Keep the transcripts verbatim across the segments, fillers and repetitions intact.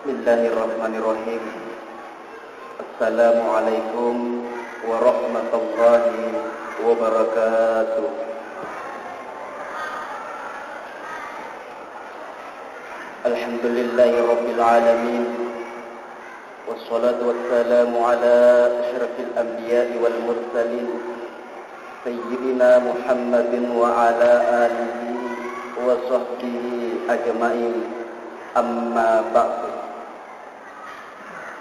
Bismillahirrahmanirrahim. Assalamualaikum warahmatullahi wabarakatuh. Alhamdulillahi rabbil alamin. Wassalatu wassalamu ala asyrafil anbiya'i wal mursalin, Sayyidina Muhammadin wa ala alihi wa sahbihi ajma'in. Amma ba'du.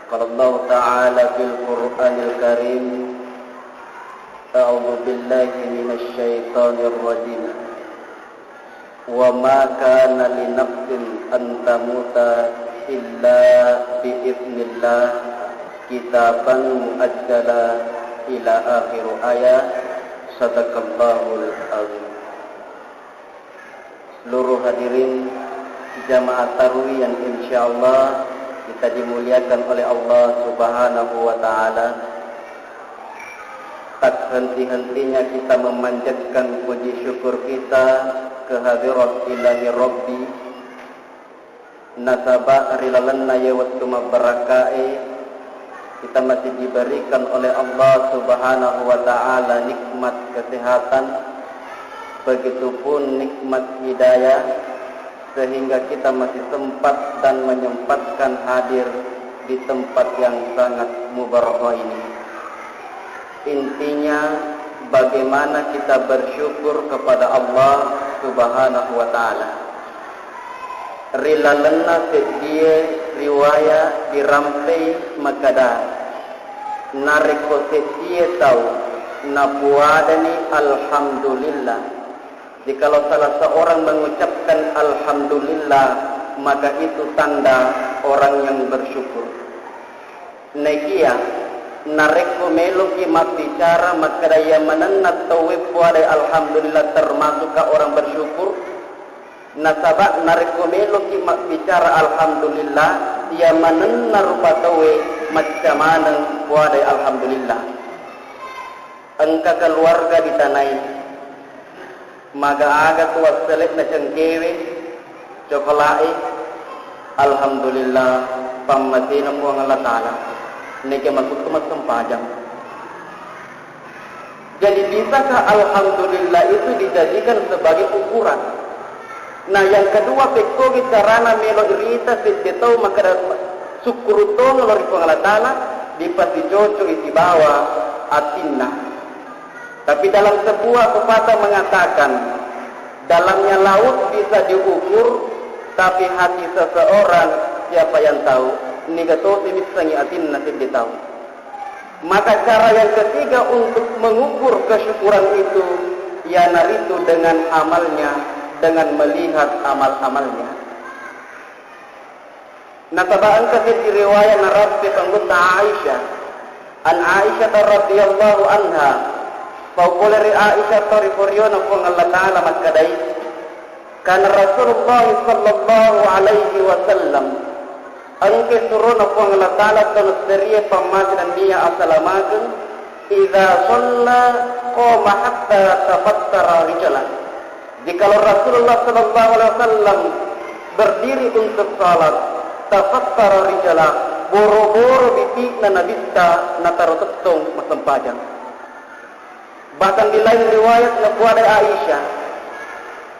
Qala Allah Ta'ala fil Qur'anil Karim, A'udzu billahi minasy syaithanir rajim. Wa ma kana li nafsin an tamuta illa bi idznillah kitaban muajjala ila akhir ayat. Sadaqallahul azim. Seluruh hadirin jamaah tarwih yang insyaallah kita dimuliakan oleh Allah Subhanahu wa Ta'ala, tak henti-hentinya kita memanjatkan puji syukur kita kehadirat Ilahi Rabbi, nasaba ri lalenna ye wettu mabbarakkae, kita masih diberikan oleh Allah Subhanahu wa Ta'ala nikmat kesehatan, begitupun nikmat hidayah, sehingga kita masih sempat dan menyempatkan hadir di tempat yang sangat mubarakah ini. Intinya, bagaimana kita bersyukur kepada Allah Subhanahu wa Ta'ala. Ri lalenna seddie riwaya dirampei makkeda, narekko seddie tau napuadani alhamdulillah, jikalau salah seorang mengucapkan alhamdulillah, maka itu tanda orang yang bersyukur. Naikia, narekko meloki mabbicara makkeda iya manenna tauwe puadai alhamdulillah, termasukkah orang bersyukur? Nasaba narekko meloki mabbicara alhamdulillah, iya manenna rupa tauwe macca maneng puadai alhamdulillah. Engka keluarga ditanai, maga-aga tu wassele'na cengkewe, cokola'e, alhamdulillah, pammasena Puang Allah Ta'ala, neke masukku massempajang. Jadi, bisakah alhamdulillah itu dijadikan sebagai ukuran? Nah, yang kedua, pekkogi carana melo irita sedde tau makkeda sukkuru tongeng lao ri Puang Allah Ta'ala, dipasicoco'i sibawa atinna. Tapi dalam sebuah pepatah mengatakan, dalamnya laut bisa diukur, tapi hati seseorang siapa yang tahu? Niga tosi missengi atinna sedde tau. Maka cara yang ketiga untuk mengukur kesyukuran itu, iyanaritu dengan amalnya, dengan melihat amal-amalnya. Nasaba engka seddi riwayat narampe Pangulutta Aisyah. An Aisyah radhiyallahu anha, pau pole ri Aisyah to ri poriona Puang Allah Ta'ala makkedai, kana Rasulullah sallallahu alaihi wasallam, engka surona Puang Allah Ta'ala tau nasserie pammase nennia asalamakeng, idza shalla qama hatta tafattara rijalah. Jikalau Rasulullah sallallahu alaihi wasallam berdiri untuk salat, tafattara rijalah, boro-boro biti'na Nabitta nataro tettong massempajang. Bahkan di lain riwayat napuadai Aisyah,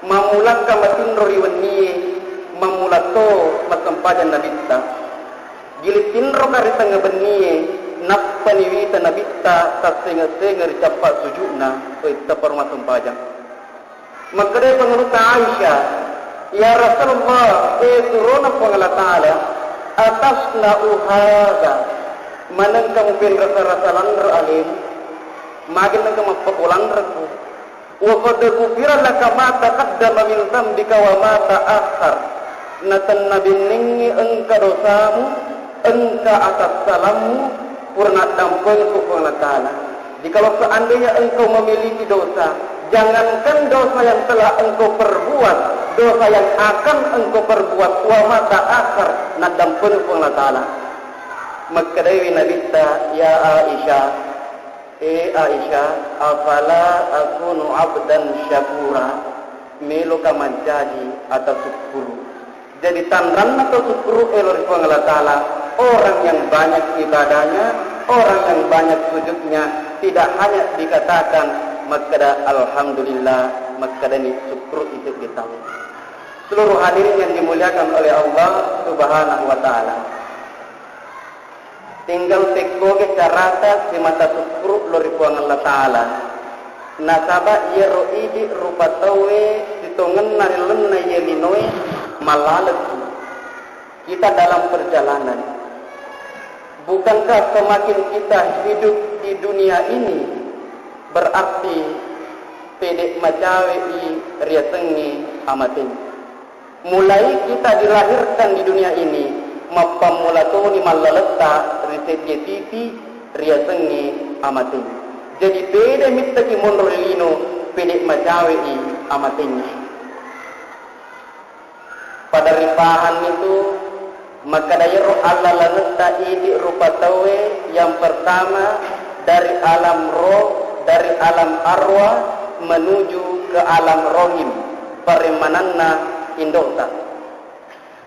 mammulakka matinro ri wennie, mammula to massempajang Nabitta. Gili tinroka ri tengnga bennie, nappani wita Nabitta tassenga-senga ri cappa suju'na, oi, taparo massempajang. Makkedai Pangulutta Aisyah, "Ya Rasulullah, eh surona Puang Allah Ta'ala, atasna'u hadza, manengka mupenrasa-rasa lanre alemu, magi nengka mappapolanrekku? Wa qad ghufira laka ma taqaddama min dzambika wa ma ta'akhkhar, natenna bennengngi engka dosamu, engka atassalammu, pura naddampengku Puang Allah Ta'ala." Jadi, kalau seandainya engkau memiliki dosa, jangankan dosa yang telah engkau perbuat, dosa yang akan engkau perbuat, wa ma ta'akhkhar, naddampengku Puang Allah Ta'ala. Makkedaiwi Nabitta, "Ya Aisyah, eh Aisyah, afala akunu abdan syakura, meloka mancaji atau syukuru?" Jadi tanranna tau sukkuru'e lao ri Puang Allah Ta'ala, orang yang banyak ibadahnya, orang yang banyak sujudnya, tidak hanya dikatakan makkeda alhamdulillah, makkedani sukkuru'i seddi tau. Seluruh hadirin yang dimuliakan oleh Allah Subhanahu wa Ta'ala. Tinggal pekkoge carata simata sukkuru lao ri Puang Allah Ta'ala. Nasaba iyaro idi rupa tauwe sitongenna ri lalenna iye linoe mallalekki. Kita dalam perjalanan. Bukankah semakin kita hidup di dunia ini, berarti pede macawe'i riasengnge amateng? Mulai kita dilahirkan di dunia ini, mappammula toni mallaletta ri seddi titi riasengnge amateng. Jadi pede mittaki monro ri lino, pede macawe'i amatengnge. Pada ripahanni tu, makkeda iyaro allalengetta idi rupa tauwe, yang pertama dari alam roh, dari alam arwah menuju ke alam rohim, parimmananna indota.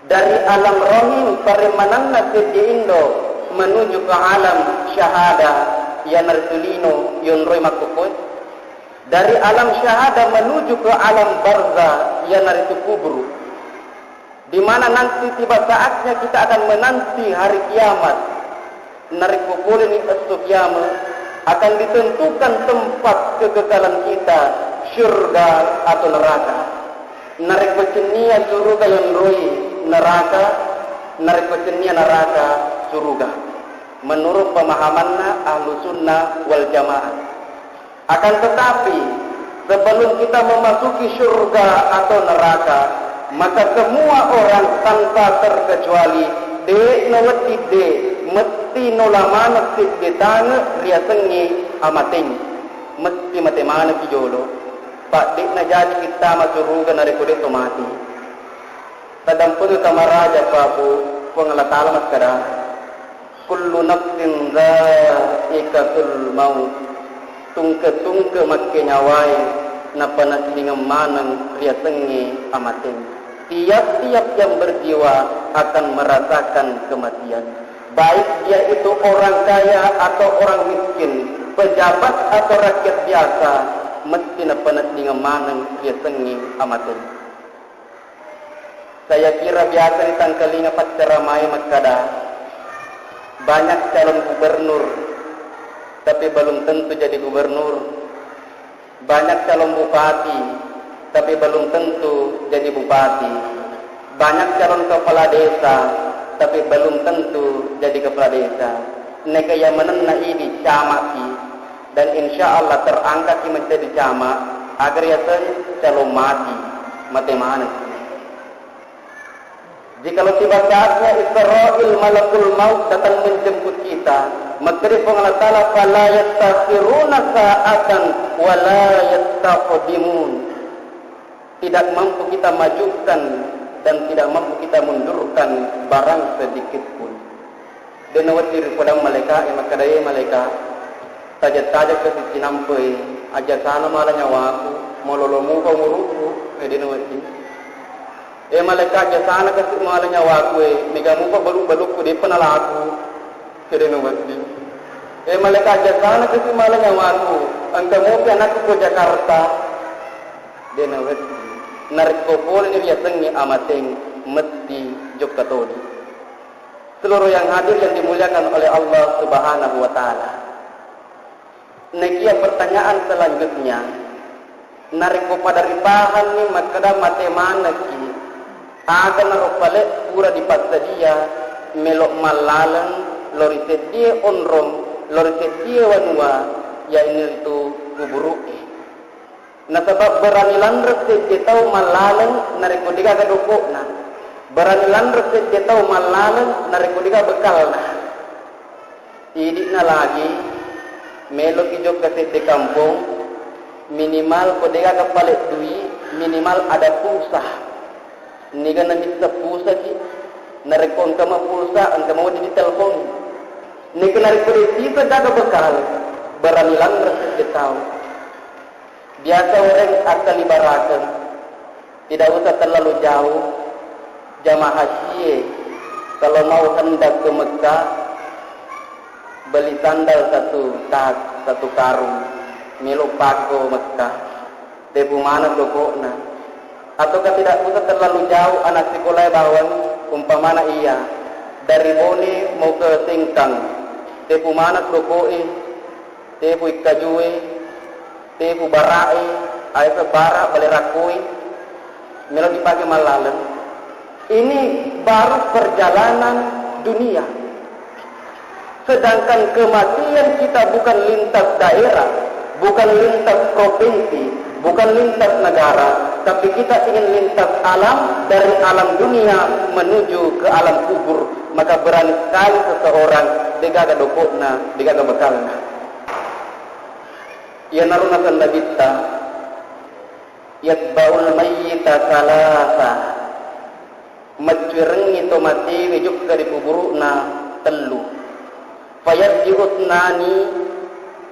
Dari alam rohim, parimmananna seddi indo, menuju ke alam syahada, iyanaritu lino yonroi makkokkoe. Dari alam syahada menuju ke alam barzah, iyanaritu kuburu. Di mana nanti tiba saatnya kita akan menanti hari kiamat. Narekko poleni esso kiamat, akan ditentukan tempat kekekalan kita, syurga atau neraka. Narekko cennia suruga yonroi neraka, narekko cennia neraka suruga. Menurut pemahamanna Ahlu Sunnah wal Jamaah. Akan tetapi, sebelum kita memasuki syurga atau neraka, maka semua orang tanpa terkecuali, de' nawedding de', metti nola maneng sedde tange riasengnge amateng. Metti mate manengki jolo. Pa' de' najaji kittama suruga narekko de' to mati. Tadampengka maraja, Pak, Bu, Puang Allah Ta'ala makkeda, "Kullu nafsin dzaiqatul maut." Tungke-tungke makkenyawae napaneddingeng maneng riasengnge amateng. Tiap-tiap yang berjiwa akan merasakan kematian. Baik dia itu orang kaya atau orang miskin, pejabat atau rakyat biasa, mesti napaneddingeng maneng riasengnge amateng. Saya kira biasa ditangkalinga paccaramae makkada, banyak calon gubernur, tapi belum tentu jadi gubernur. Banyak calon bupati, tapi belum tentu jadi bupati. Banyak calon kepala desa, tapi belum tentu jadi kepala desa. Neka iya manenna idi camaki, dan insya Allah terangkatki menjadi camat, agar yaseng calon mati, mate maneng. Jikalau tiba saatnya Israel malakul maut datang menjemput kita, maka di Allah Ta'ala, "Fala yastakhiruna sa'atan wa la yastaqdimun." Tidak mampu kita majukan dan tidak mampu kita mundurkan barang sedikit pun. De' nawedding ripodang malaeka'e, makkeda, "E malaeka, taja-taja kasi cinampe, ajasana mala nyawaku, malolo mupa umuruku." E, de' nawedding. "E malaeka, ajasana kasi mala nyawaku, e, mega mupa balu-balukku, de'pa nalaku." E, de' nawedding. "E malaeka, ajasana kasi mala nyawaku, engka mupi anakku ko Jakarta." De' nawedding. Narekko poleni riasengnge amateng, metti jokka toni. Seluruh yang hadir yang dimuliakan oleh Allah Subhanahu wa Ta'ala. Nekia pertanyaan selanjutnya, narekko pada ripahanni makkeda mate manekki, aga naro pale pura dipassadia melo mallaleng lao ri seddie onrong, lao ri seddie wanua, yainiritu kuburu'e. Nasaba berani lanre sedde tau mallaleng narekko degaga doko'na. Berani lanre sedde tau mallaleng narekko degaga bekalna. Idi'na lagi, meloki jokka sedde kampong, minimal ko degaga pale dui, minimal ada pulsa. Niga namissa pulsaki, narekko engka ma pulsa, engka ma wedding ditelpon. Neka narekko de sisa gaga bekal, berani lanre sedde tau. Biasa wereng akkalibarakeng, tidak usah terlalu jauh. Jamaah haji e, kalau mau hendak ke Mekah, beli sandal satu tas, satu karung, melo pako Mekah. Tepu maneng dokokna. Ataukah tidak usah terlalu jauh anak sekolah bawang, umpamana iya dari Bone mau ke Sengkang, tepu maneng dokoe, tepu ikkajue, tepu bara'e, ae bara bale rakkoi, melo dipake mallaleng. Ini baru perjalanan dunia. Sedangkan kematian kita bukan lintas daerah, bukan lintas provinsi, bukan lintas negara, tapi kita ingin lintas alam, dari alam dunia menuju ke alam kubur. Maka berani sekali seseorang, degaga dokokna, degaga bekalna. Iyanaro naseng Nabitta, "Yatba'ul mayyita salasa." Maccuerengngi to matewe jokka ri kuburu'na tellu. "Fayarji'u tsnani,"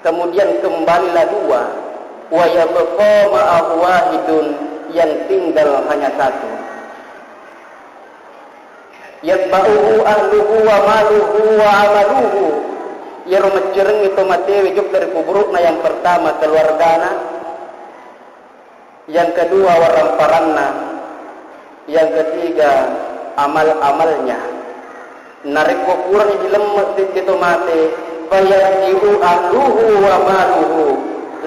kemudian kembalilah dua. "Wa yabqa ma'ahu wahidun," yang tinggal hanya satu. "Yatba'uhu ahluhu wa maluhu wa amaluhu." Iyaro maccuerengngi to matewe jokka ri kuburu'na, yang pertama keluargana, yang kedua waramparanna, yang ketiga amal-amalnya. Narekko purani dilemme seddi to mate, "Fayarji'u ahluhu wa maluhu,"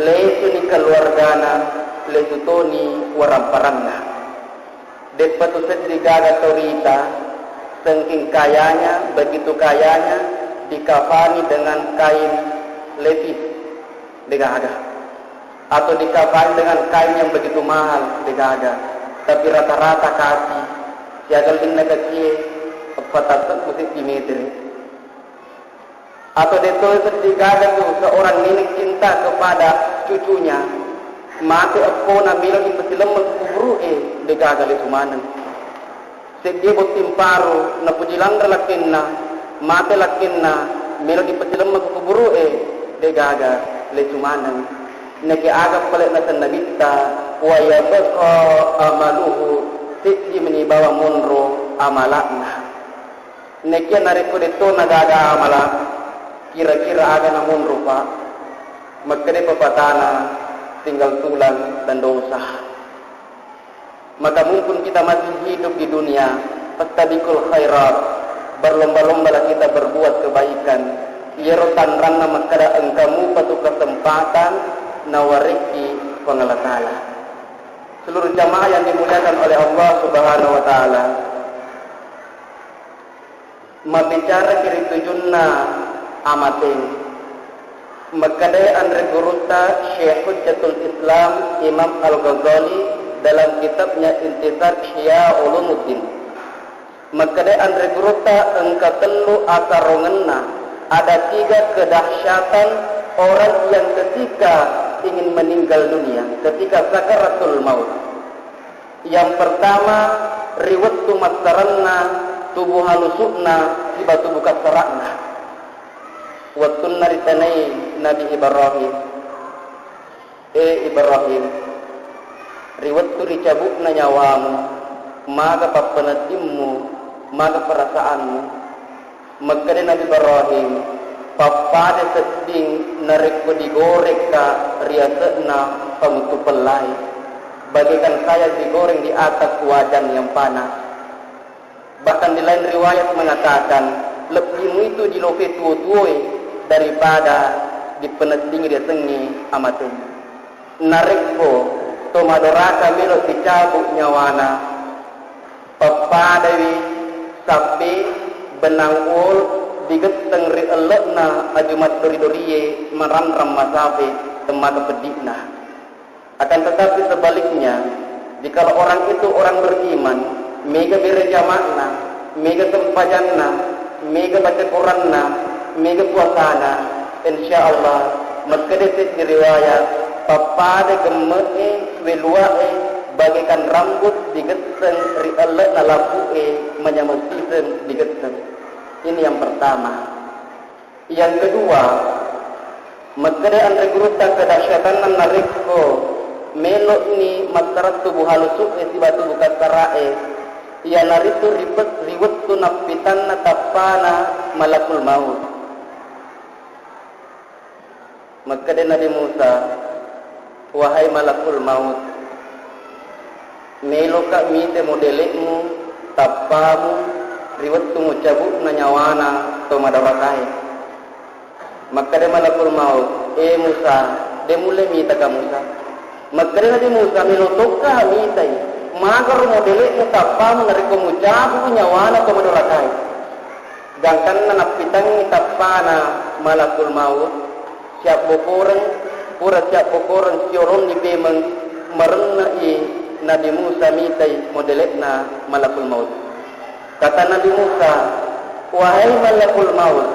lesuni keluargana, lesu toni waramparanna. Deppa tu seddi gaga tau rita, sengking kayanya, begitu kayanya, dikafani dengan kain lepis, degaga. Atau dikafani dengan kain yang begitu mahal, degaga. Tapi rata-rata kaki, siaga linna kacie, eppa tasseppu seddi metere. Atau de to seddi gaga tu seorang nenek cinta kepada cucunya, mate eppona melo dipasilemmeng kuburu'e, degaga lesu maneng. Seddi botting paru napuji lanre lakkenna, mate lakkenna, melo dipasilemmeng kuburu'e, degaga lesu maneng. Neke aga pale naseng Nabitta, "Wa yabqa amaluhu," seddi meni bawang monro amala'na. Nekia narekko detto nagaga amala, kira-kira aga namonro, Pak? Makkeda pepatana, tinggal tulang dan dosa. Maka mumpung kita masih hidup di dunia, fastabiqul khairat, berlomba-lombalah kita berbuat kebaikan. Iyaro tanranna makkeda engka mupa tu kesempatan nawarekki Puang Allah Ta'ala. Seluruh jamaah yang dimuliakan oleh Allah Subhanahu wa Ta'ala, mabbicara ri tujunna amateng. Makkedai anre gurutta Syekh Hujjatul Islam Imam Al-Ghazali dalam kitabnya Intisar Ihya Ulumuddin. Makkedai anre gurutta engka tellu asarongenna, ada tiga kedahsyatan orang yang ketika ingin meninggal dunia, ketika sakaratul maut. Yang pertama, ri wettu massaranna tubu halusu'na siba tubu kassara'na. Wettunna ritanai Nabi Ibrahim, "E Ibrahim, ri wettu ricabu'na nyawamu, maga pappeneddimmu, maga perasaanmu?" Makkeda Nabi Ibrahim, "Pappada sedding narekko digorekka ri ase'na pamutu pellai, bagaikan saya digoreng di atas wajan yang panas." Bahkan di lain riwayat mengatakan, "Lebbi muitu dilope tuo-tuoe daripada dipeneddingi riasengnge amateng." Narekko to madoraka melo dicabu nyawana, pappadai sabbe benang wol digetteng ri elle'na aju maddori-dorie maranrang masafe temmaka peddi'na. Akan tetapi sebaliknya, jikalau orang itu orang beriman, mega bere jama'na, mega sempajanna, mega baca Quranna, mega puasana, insya Allah, makkeda seddi riwayat, pappada gemme'e, welua'e, bagaikan rambut digesseng ri elle'na labbu'e, manyameng siseng digesseng. Ini yang pertama. Yang kedua, makkeda anre gurutta kedahsyatanna narekko melo'ni mattarattu bu halusu'e siba tubu kassara'e, Iyanaritu ripe-, ri wettu nappitanna tappana malakul maut. Makkeda Nabi Musa, "Wahai malakul maut, meloka mite modele'mu, tappamu, ri wettu mucabu'na nyawana to madorakae." Makkeda malakul maut, "E Musa, de mulle mitaka Musa." Makkeda Nabi Musa, "Melo tokka mitai, magaro modele'mu tappamu narekko mucabu nyawana to madorakae." Gangkanna nappitangngi tappana malakul maut, siabbokoreng, pura siabbokoreng siolonni pemeng marenne'i Nabi Musa mitai modele'na malakul maut. Kata Nabi Musa, "Wahai malakul maut,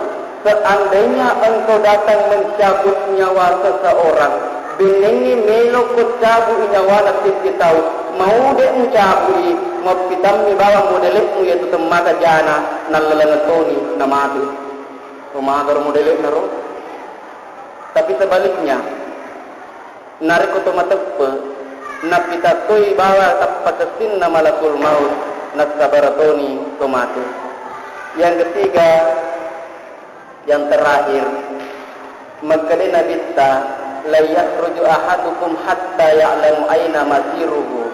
seandainya engkau datang mencabut nyawa seseorang, bennengngi meloko cabui nyawana seddi tau, mau de mucabui, mappitammi bawang modele'mu yaitu temmaka jana, nallaleng toni, namate." Pemagaro modele'na ro. Tapi sebaliknya, narekko to mateppe, nappitattoi bawang tappakessinna malakul maut, nassabara toni to mate. Yang ketiga, yang terakhir, makkeda Nabitta, "La yakhruju ahadukum hatta ya'lamu aina masiruhu."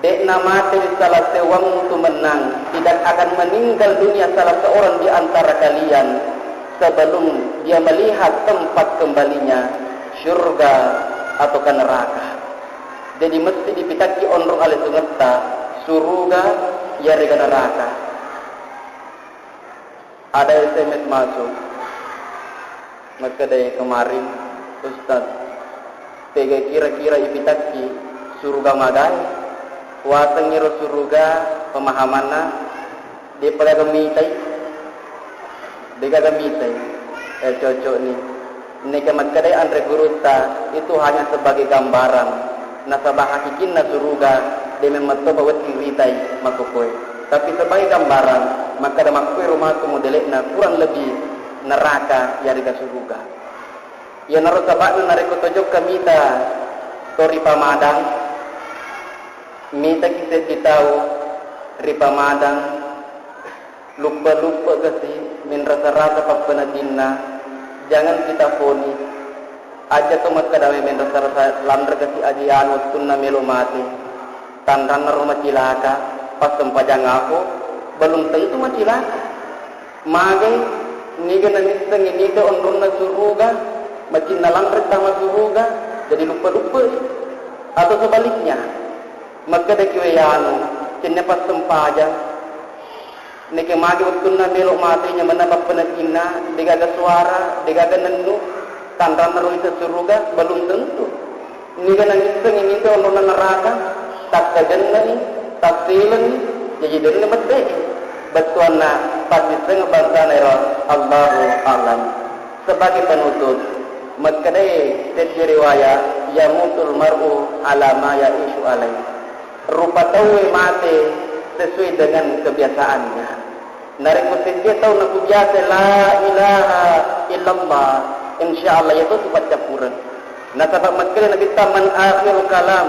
De'na mate salah seuwammu tu mennang, tidak akan meninggal dunia salah seorang di antara kalian sebelum dia melihat tempat kembalinya, syurga ataukah neraka. Jadi mesti dipitakki onrong alesungetta, suruga yarega neraka. Ada S M S masuk, makkedai kemarin, "Ustaz, tega kira-kira ipitakki suruga magai? Wasengngiro suruga pemahamanna, depa gaga mitai, degaga mitai." Eh, cocok ni. Neka makkedai anre gurutta, itu hanya sebagai gambaran. Nasaba hakikinna suruga, de memmettopa wedding ritai makkokoe. Tapi sebagai gambaran, makkeda makkuero matu modele'na kurang lebih neraka yarega suruga. Iyanaro saba'na narekko tojokka mita to ri pamadang, mitaki seddi tau ri pamadang, luppe-luppe kasi, menrasa-rasa pappeneddinna, jangan kita vonis. Aja to makkeda menrasa-rasa lanre kasi aji anu wettunna melo mate. Tanranna ro macilaka, passempajang ako, belum tentu macilaka. Magai, niga nangissengi nita onronna suruga, macinna lanre tama suruga, jadi luppe-luppe. Atau sebaliknya, makkedaki we anu, cenne passempajang, neke magi wettunna melo mate nyamenna pappeneddinna, degaga suara, degaga nennu, tanranna ro ita suruga, belum tentu. Niga nangissengi nita onronna neraka, takkajennani, tasselenni, jaji denne bette'e. Bettuanna passisseng bangsana ero, Allahu a'lam. Sebagai penutup, makkedai seddi riwayat, "Yamutul mar'u ala ma ya'ishu alaih." Rupa tauwe mate sesuai dengan kebiasaannya. Narekko seddie tau nakubiasa la ilaha illallah, insya Allah iyatu tu paccappureng. Nasaba makkeda Nabitta, "Man akhiru kalam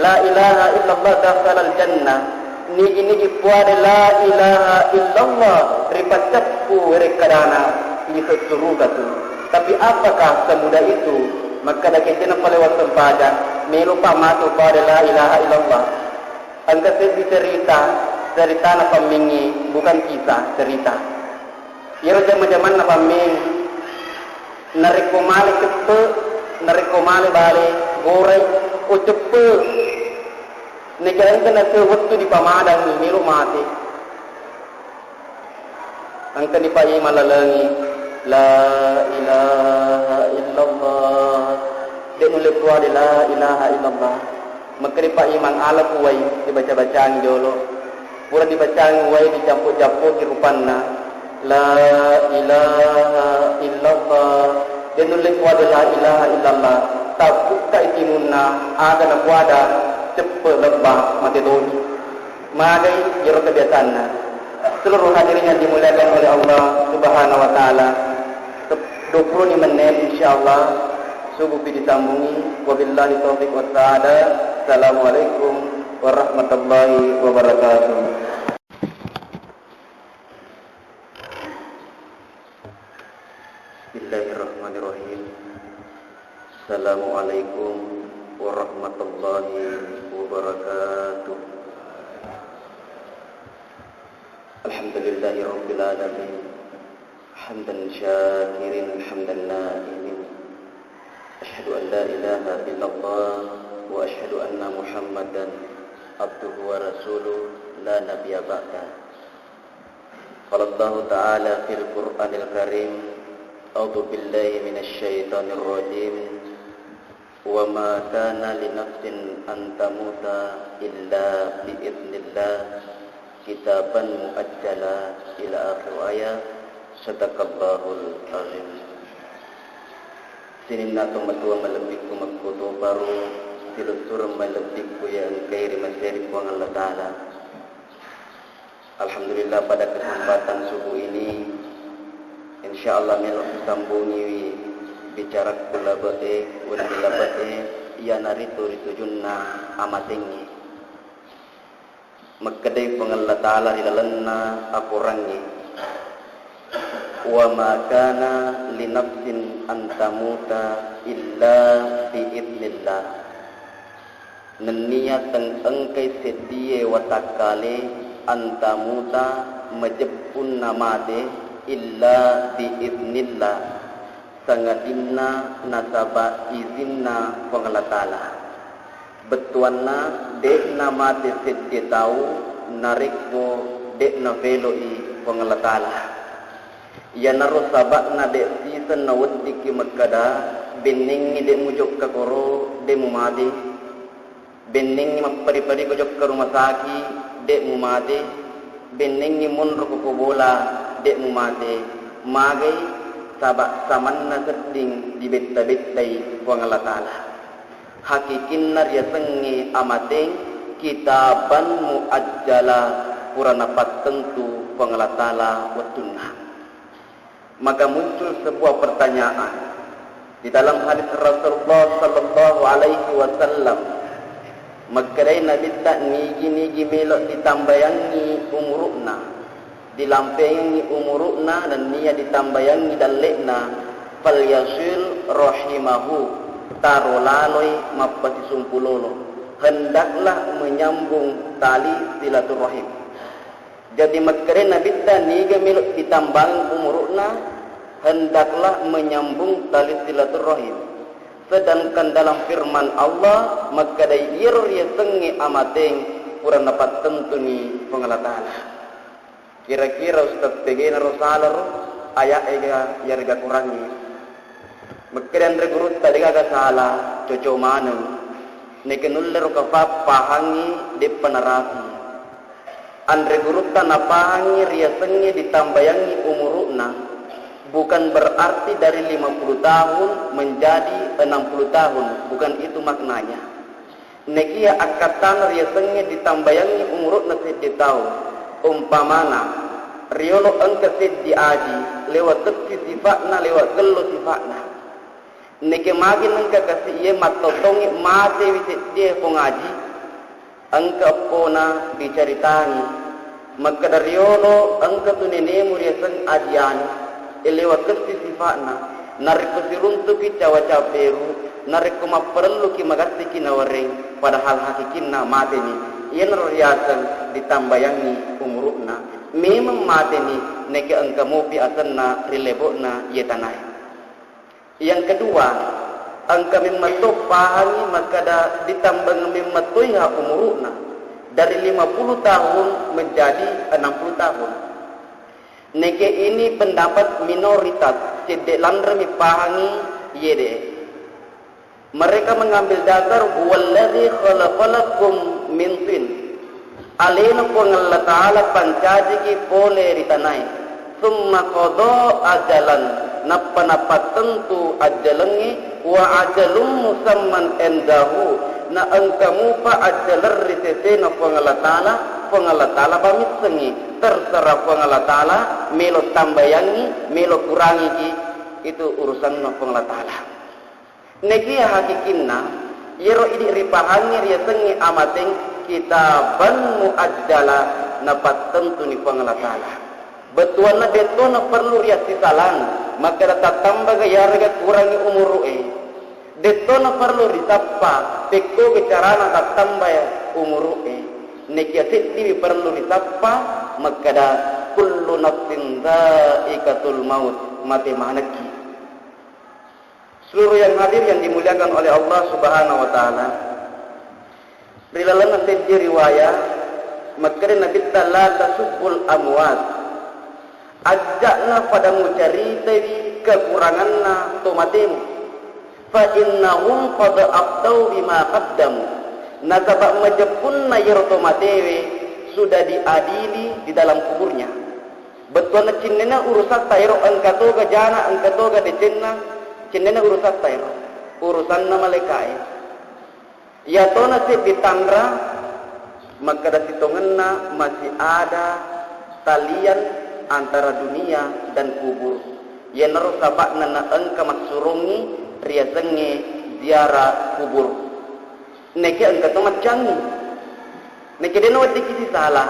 la ilaha illallah dakhalal jannah." Nigi-nigi puade la ilaha illallah ripaccappu werekkadana, lise suruga tu. Tapi apakah semudah itu? Makkeda kejena pale wassempajang, melopa matu puade la ilaha illallah. Engka seddi cerita, ceritana pammengnge, bukan kisah, cerita. Iyaro jama-jamanna pammeng, narekko male ceppe, narekko male bale, gorai, oh ceppe. Nega engka naseng wettu di pamadang, melo mate. Engkani Pak Imang lalengi, "La ilaha illallah." De nulle puade la ilaha illallah. Makkeda Pak Imang, "Ala kuwai dibaca-bacangi jolo." Pura dibacangi uwai, dicampo-campoki rupanna. "La ilaha illallah." De nulle puade la ilaha illallah. Tabbukkai timunna, aga napuada, ceppe lebba, mate toni. Magai iyaro kebiasaanna. Seluruh hadirin yang dimuliakan oleh Allah Subhanahu wa Ta'ala, dua puluh lima menit, insyaallah, subuh pi disambungi. Wabillahi taufiq wassa'adah. Assalamualaikum warahmatullahi wabarakatuh. Bismillahirrahmanirrahim. Assalamualaikum warahmatullahi wabarakatuh. Alhamdulillahirabbil alamin. Hamdan syakirin, hamdan na'imin. Asyhadu an la ilaha illallah wa asyhadu anna Muhammadan abduhu wa rasuluh la nabiyya ba'da. Qala Allahu ta'ala fil Qur'anil Karim, a'udzu billahi minasy syaithanir rajim. Wa ma kana li nafsin an tamuta illa bi idznillah kitaban muajjala ila akhir ayat. Sadaqallahul azim. Sininna tomatoa malebbikku makkotoparo, silessureng malebbikku iya engkai ri maseri Puang Allah Ta'ala. Alhamdulillah, pada kesempatan subuh ini, insya Allah melo' kusambungiwi bicarakku labe'e, wenni labe'e, iyanaritu ri tujunna amatengnge. Makkedai Puang Allah Ta'ala ri lalenna akorangnge, "Wa ma kana li nafsin an tamuta illa bi idznillah." Nenniya teng engkai seddie watakkale an tamuta majeppunna mate illa bi idznillah, sangadinna nasaba izinna Puang Allah Ta'ala. Bettuanna, de'na mate seddie tau narekko de'na velo'i Puang Allah Ta'ala. Iyanaro saba'na de' siseng naweddikki makkeda, "Bennengngi de' mujokka koro, de' mumate. Bennengngi mappari-pariko jokka rumah saki, de' mumate. Bennengngi monroko ko bola, de' mumate." Magai? Saba' samanna sedding dibetta-bettai Puang Allah Ta'ala. Hakikinna riasengnge amateng kitaban muajjala, pura napattentu Puang Allah Ta'ala wettunna. Maka muncul sebuah pertanyaan. Di dalam hadis Rasulullah sallallahu alaihi wasallam, makkedai Nabitta, nigi-nigi melo' ditambayangngi umuru'na, dilampengengngi umuru'na nenniya ditambayangngi dalle'na, "Falyasil rahimahu, taro laloi mappasisumpu lolo, hendaklah menyambung tali silaturrahim." Jadi, makkedai Nabitta, niga melo' ditambang umuru'na, hendaklah menyambung tali silaturrahim. Sedangkan dalam firman Allah, makkedai iyaro riasengnge amateng pura napattentuni Puang Allah Ta'ala. Kira-kira Ustaz, tegenaro salaro aya'ega yarega kurangngi? Makkeda anre gurutta, degaga sala, coco maneng. Neke nullero kafa pahangngi, deppa narapi. Anre gurutta napahangngi riasengnge ditambayangngi umuru'na, bukan berarti dari lima puluh tahun menjadi enam puluh tahun, bukan itu maknanya. Nekia akkattana riasengnge ditambayangngi umuru'na seddi taung. Umpamana, riolo engka seddi aji, lewa kessi sifa'na, lewa gello sifa'na. Neke magi nengka kasi iye mattottongngi matewi seddie pong aji, engka eppona dicaritangi. Makkeda riolo, engka tu nenemu riaseng Aji Anu, elewa kessi sifa'na, narekko siruntuki cawa-cawa peru, narekko mapparelluki magassiki nawareng, padahal hakikinna mateni. Iyanaro riaseng ditambayangngi umuru'na. Memeng mateni, neke engka mopi asenna ri lebo'na iye tanae. Yang kedua, engka memmetto pahangi makkeda ditambang memmettoiha umuru'na dari lima puluh tahun menjadi enam puluh tahun. Neke ini pendapat minoritas, cedde lanremi pahangi yede. Mereka mengambil dasar, "Huwallazi khalaqalakum min tin." Alena Puang Allah Ta'ala pancajiki pole ri tanae. Summa qada ajalan, nappa napattentu ajjalengnge, wa ajalum musamman indahu, na engka mupa ajjaleng ri sesena Puang Allah Ta'ala, Puang Allah Ta'ala bamissengngi, terserah Puang Allah Ta'ala, melo tambayangngi, melo kurangiki, itu urusanna Puang Allah Ta'ala. Nekia hakikinna, iyaro idi ripahangngi riasengnge amateng, kitaban muajjala, napattentuni Puang Allah Ta'ala. Bettuanna de'tona perlu riassisalang, makkeda tattambaga iyarega kurangi umuru'e. De'tona perlu risappa, pekkoga carana tattambai umuru'e. Nekia seddiwi perlu risappa, makkeda, "Kullu nafsin dzaiqatul maut," mate manekki. Seluruh yang hadir yang dimuliakan oleh Allah Subhanahu wa Ta'ala, ri lalenna seddi riwaya, makkeda Nabitta, "La tasubbul amwat." Ajja'na pada mucaritaiwi kekuranganna to matemu. "Fa innahum qad afdau bima qaddamu." Nasaba majeppunna iyaro to matewe sudah diadili di dalam kuburnya. Bettuanna cinnena urusatta ero, engka toga jana, engka toga decenna, cinnena urusatta ero. Urusanna malaika'e. Iyatona seddi tanra, makkeda sitongenna masih ada talian antara dunia dan kubur. Iyanaro saba'na naengka massurongi riasengnge ziarah kubur. Neke engka to maccangi. Neke dena weddikki sisala.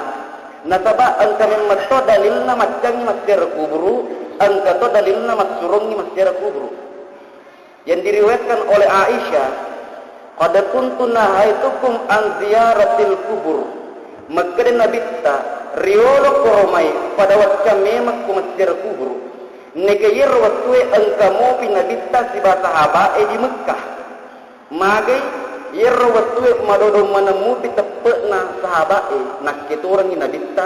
Nasaba engka memmetto dalilna maccangi massiara kuburu, engka to dalilna massurongi massiara kuburu. Yang diriwayatkan oleh Aisyah, "Qad kuntu nahaitukum an ziyaratil kubur." Makkeda Nabitta, "Riolo koromai pada wacca memekko massiara kuburu." Neke iyaro wettue engka mopi Nabitta siba sahaba'e di Mekkah. Magai iyaro wettue madodong maneng mupi teppe'na sahaba'e, nakketorengngi Nabitta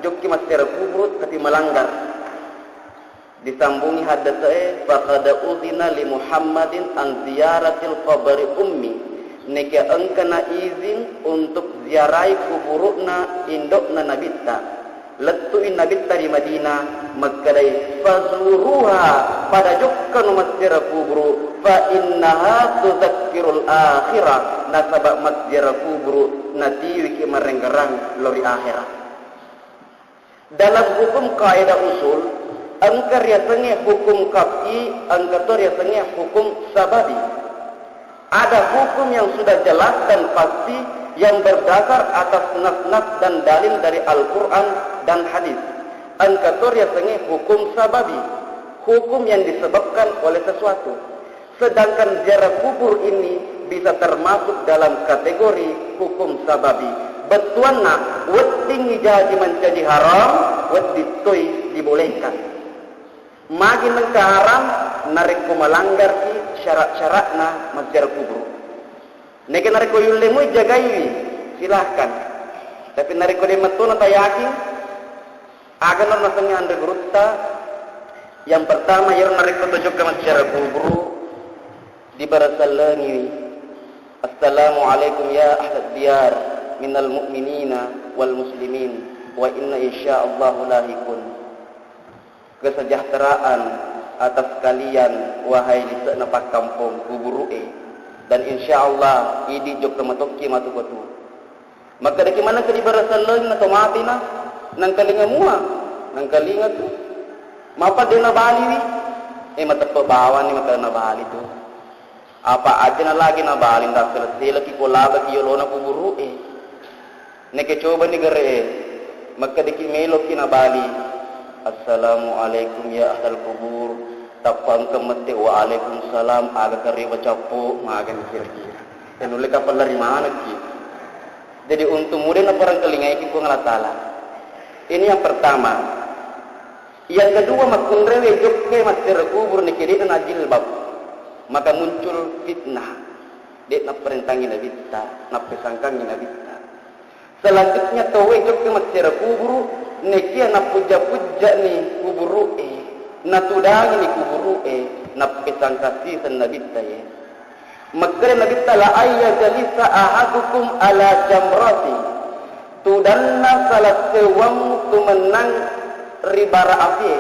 jokki massiara kuburu tapi melanggar. Disambungi haddese'e, "Faqad udhina li Muhammadin an ziyaratil qabri ummi." Neke engkana izin untuk ziarai kuburu'na indo'na Nabitta. Lettu'i Nabitta ri Madinah, makkedai, "Fazuruha, pada jokkano massiara kuburu, fa innaha tudzakkirul akhirah, nasaba massiara kuburu natiwiki marengngerang lao ri akhera." Dalam hukum kaidah usul, engka riasengnge hukum qat'i, engka to riasengnge hukum sababi. Ada hukum yang sudah jelas dan pasti yang berdasar atas nas-nas dan dalil dari Al-Quran dan hadis. Engka to riasengnge hukum sababi, hukum yang disebabkan oleh sesuatu. Sedangkan ziarah kubur ini bisa termasuk dalam kategori hukum sababi. Bettuanna, wedding jaji mancaji haram, wedding toi dibolehkan. Magi nengka haram, narekko melanggarki syarat-syaratna maziarah kubur. Neke narekko yulle mui jagaiwi, silahkan. Tapi narekko de mettona tayakin, aga naro nasengnge anre gurutta, yang pertama, iyaro narekko to jokka maziarah kubur, dibarasellengiwi, "Assalamualaikum ya ahlad diyar minal mu'minina wal muslimin, wa inna insyaallahu lahikun." Kesejahteraan atas kalian, wahai lise'na pakkampong kuburu'e, dan insyaallah idi jokka matokki matu kotu. Makkedaki maneng ke dibarasellengi na to matena, nangkalinga mua, nangkalinga tu. Mapa de nabaliwi? Eh, mateppe bawani makkeda nabali tu. Apa aja na lagi nabali, nda sele-seleki ko labaki yolona kuburu'e. Neke cobani gere'e, makkedaki meloki nabali, "Assalamualaikum ya ahlal kubur." Tappa engka mette, "Waalaikumsalam, aga karewa cappo?" Magani kira-kira. Tenulle kapella ri manekki. Jadi untung mude naparengkalingaiki Puang Allah Ta'ala. Ini yang pertama. Yang kedua, makkunrewe jokkai massiara kubur neke de'na najilbab, maka muncul fitnah. De'na parentangi Nabitta, nappesangkangi Nabitta. Selanjutnya, tauwe jokkai massiara kuburu, nekia napujja-pujjani kuburu'e, natudangini kuburu'e, nappesangka siseng Nabitta ye. Makkeda Nabitta, "La ayyajalisa ahadukum ala jamrati." Tudanna salah sewwammu tumennang ri bara api.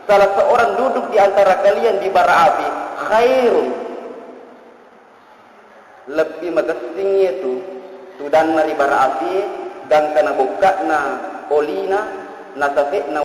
Salah seorang duduk di antara kalian di bara api, khairun, lebbi magessing iyatu tudanna ri bara api, gangkana bokka'na olina, nasafe'na